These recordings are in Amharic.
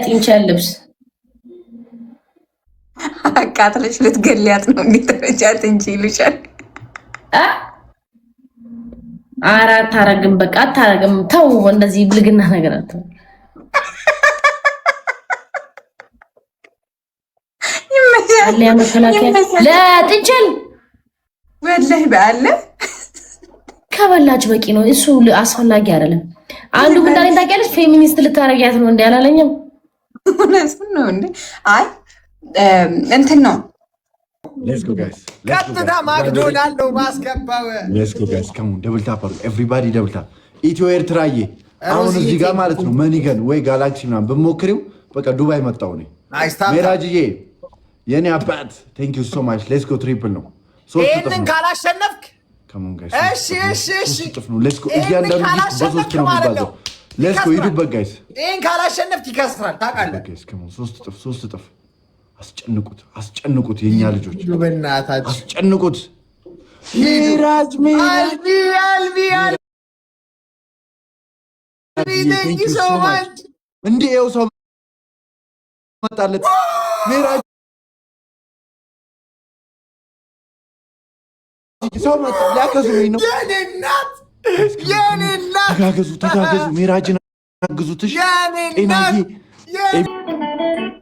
ለጥንቸል ልብስ አቃጥለሽ ልትገልያት ነው። እንዴት ተረጃት እንጂ ይሉሻል። ኧረ አታረግም፣ በቃ አታረግም። ተው እንደዚህ ብልግና ነገር አተው። መከላከያ ለጥንቸል ወላሂ በአለ ከበላች በቂ ነው። እሱ አስፈላጊ አይደለም። አንዱ ምን እንዳለኝ ታውቂያለሽ? ፌሚኒስት ልታረጊያት ነው እንዲ አላለኝም። እውነቱን ነው እንዴ? አይ እንትን ነው። ቀጥታ ማክዶናልድ ነው ማስገባው። Double tap everybody፣ double tap። ኢትዮ ኤርትራዬ አሁን እዚህ ጋር ማለት ነው money gun ወይ ጋላክሲ ምናምን ብሞክሪው በቃ ዱባይ መጣሁ እኔ። ሜራጅዬ የኔ አባት thank you so much። Let's go፣ triple ነው። ይህንን ካላሸነፍክ እሺ፣ እሺ፣ እሺ፣ ነው። Let's go፣ እያንዳንዱ በሶስት ነው የሚባዛው። Let's go፣ ሂዱበት guys። ይህን ካላሸነፍክ ይከስራል ታውቃለህ። ሶስት እጥፍ፣ ሶስት እጥፍ። አስጨንቁት፣ አስጨንቁት፣ የእኛ ልጆች አስጨንቁት። ሚራጅ እንዴ ይኸው ሰው መጣለት። ሚራጅ ሰው መጣ። ሊያከዝሩኝ ነው። ተጋገዙ፣ ተጋገዙ። ሚራጅን አግዙት። እሺ ጤናዬ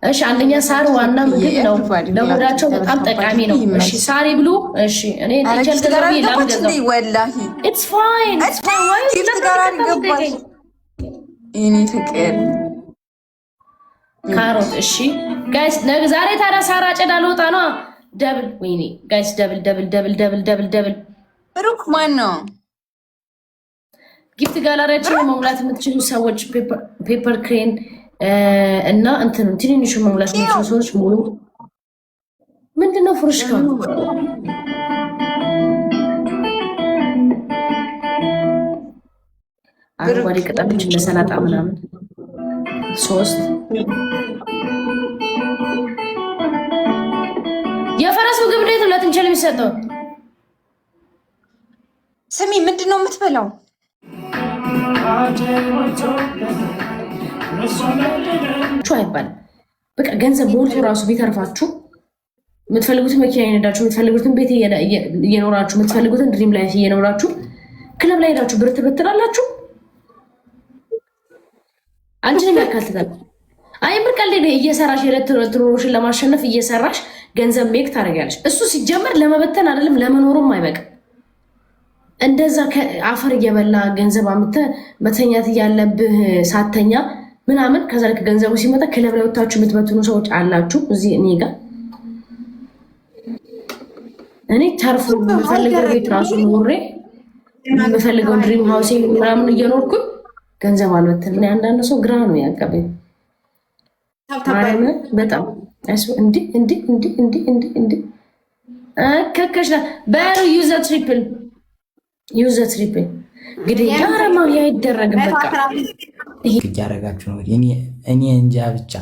እሺ አንደኛ ሳር ዋና ምግብ ነው፣ ለሆዳቸው በጣም ጠቃሚ ነው። እሺ ሳር ይብሉ። እሺ እኔ it's fine። ፍቅር ካሮት። እሺ guys ዛሬ ታዲያ ሳር አጨዳ ልወጣ ነው። Double ወይኔ guys፣ double double double double double double። ብሩክ ማን ነው? Gift gallery ያችን መሙላት የምትችሉ ሰዎች paper crane እና እንትን ትንንሹ መሙላት የምትችሉ ሰዎች ሙሉ። ምንድነው ፍሩሽካ? አረንጓዴ ቅጠሎች እንደ ሰላጣ ምናምን ሶስት። የፈረስ ምግብ እንዴት ነው ለጥንቸል የሚሰጠው? ስሚ፣ ምንድን ነው የምትበላው? አይባልም። በቃ ገንዘብ ሞልቶ ራሱ ቢተርፋችሁ የምትፈልጉትን መኪና እየነዳችሁ፣ የምትፈልጉትን ቤት እየኖራችሁ፣ የምትፈልጉትን dream life እየኖራችሁ ክለብ ላይ ሄዳችሁ ብር ትበትናላችሁ። አንቺንም ያካትታል። አይ ምር ቀልድ እየሰራሽ የዕለት ኑሮሽን ለማሸነፍ እየሰራሽ ገንዘብ make ታደርጊያለሽ። እሱ ሲጀመር ለመበተን አይደለም ለመኖሩም አይበቅም። እንደዛ አፈር እየበላ ገንዘብ አምጥተህ መተኛት እያለብህ ሳተኛ ምናምን ከዛ ልክ ገንዘቡ ሲመጣ ክለብ ላይ ወታችሁ የምትበትኑ ሰዎች አላችሁ። እዚህ እኔ ጋር እኔ ተርፎ የምፈልገው ቤት ራሱ ኖሬ የምፈልገው dream house ምናምን እየኖርኩኝ ገንዘብ አልበትንም። እኔ አንዳንድ ሰው ግራ ነው ያቀበኝ። ማርያምን በጣም እንዲህ እንዲህ እንዲህ እንዲህ እንዲህ እንዲህ ከከሽ በሩ use a triple፣ use a triple እንግዲህ ያረማ አይደረግም። በቃ እያረጋችሁ ነው። እኔ እንጃ ብቻ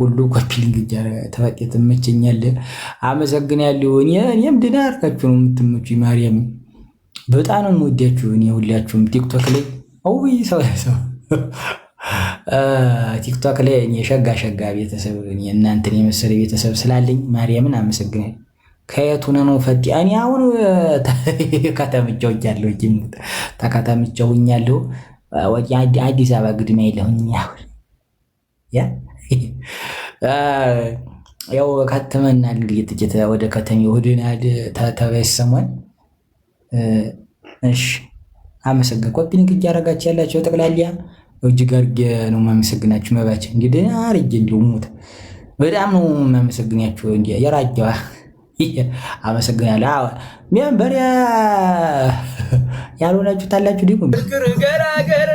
ሁሉ copy link ተፈጤ ትመቸኛለህ። አመሰግናለሁ። እኔም ደህና አድርጋችሁ ነው የምትመቹኝ። ማርያም በጣም ነው የምወዳችሁ። እኔ ሁላችሁም ቲክቶክ ላይ አውይ ሰው ሰው ቲክቶክ ላይ እኔ ሸጋ ሸጋ ቤተሰብ እናንተን የመሰለ ቤተሰብ ስላለኝ ማርያምን አመሰግናለሁ። ከየት ሆነ ነው ፈቲ? እኔ አሁን ከተምቼውኛለሁ፣ ተከተምቼውኛለሁ። አዲስ አበባ ግድማ የለሁኝ። አሁን ያው ከተመናል እንግዲህ ጥቂት ወደ ከተሜ ወደናል ተበሰሞን። እሺ አመሰግን። Copy link እያደረጋችሁ ያላችሁ ጠቅላላ እጅግ አድርጌ ነው የማመሰግናችሁ። መባችን እንግዲህ አርጌ እንዲሁ ሙት በጣም ነው የማመሰግናችሁ። እንዲ የራጀዋ አመሰግናለሁ። Member ያልሆናችሁ ታላችሁ ደግሞ ፍቅር ገራገር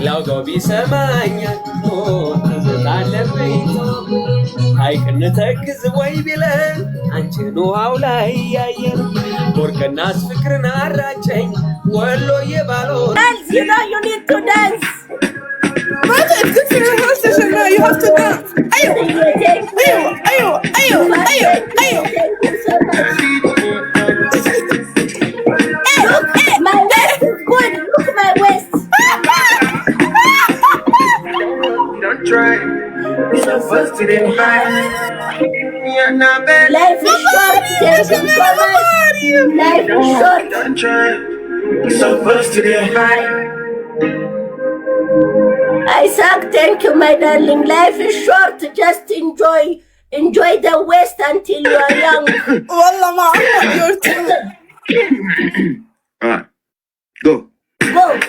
ላውጋው ቢሰማኝ ትዝታ አለብኝ ሐይቅን ተክዝ ወይ ቢለን አንቺን ውሃው ላይ ያየን ቦርከናስ ፍቅርን አራጨኝ ወሎዬ ባሎ You know you need to dance. But it's good for your health, Shana. You have to dance. أيوه أيوه أيوه أيوه أيوه أيوه. Thank you so much. Hey, look, my waist is good. Look, my waist. High. Life is short. Thank you so much. Life is short. High. Isaac, thank you, my darling. Life is short. Just enjoy. Enjoy the West until you are young. والله ما عمرك, your turn. All right, go. Go.